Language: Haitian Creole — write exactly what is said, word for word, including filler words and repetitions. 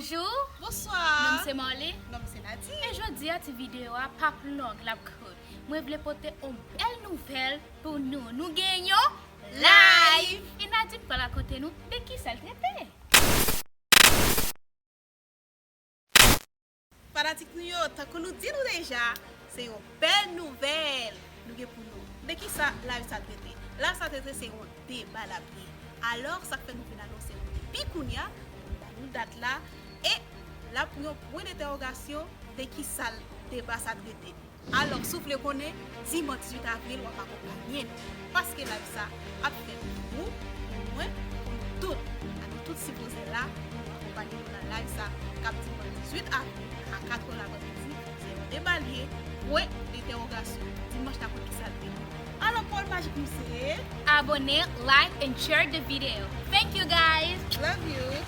Bonjou. Bonswa. Non m se Marley. Non m se Nadine. E jodi a ti videyo a p ap long, l ap kout. Mwen vle pote yon bèl nouvèl pou nou. Nou gen yon live. E Nadine pral rakonte nou de kisa l trete. Fanatik nou yo, tankou nou di nou deja, se yon bèl nouvèl nou gen pou nou. De kisa live sa trete? Live sa trete se yon deba l ap ye. Alò, sa k fè nou vin anonse nou depi kounye a, nou ba nou dat la, e l ap yon pwen dentèwogasyon de kisa deba sa trete. Alò, si w vle konnen, dimanch dizuit avril, w ap akonpanye nou. Paske live sa ap fèt pou ou, pou mwen, pou nou tout. A nou tout sipoze la, pou nou akonpanye nou nan live sa k ap dimanch dizuit avril a katrè lapremidi, se yon deba l ye, pwen dentèwogasyon. Dimanch n ap wè kisa l te ye. Alò, pawòl majik nou se Abone, like and share the video. Thank you guys. Love you.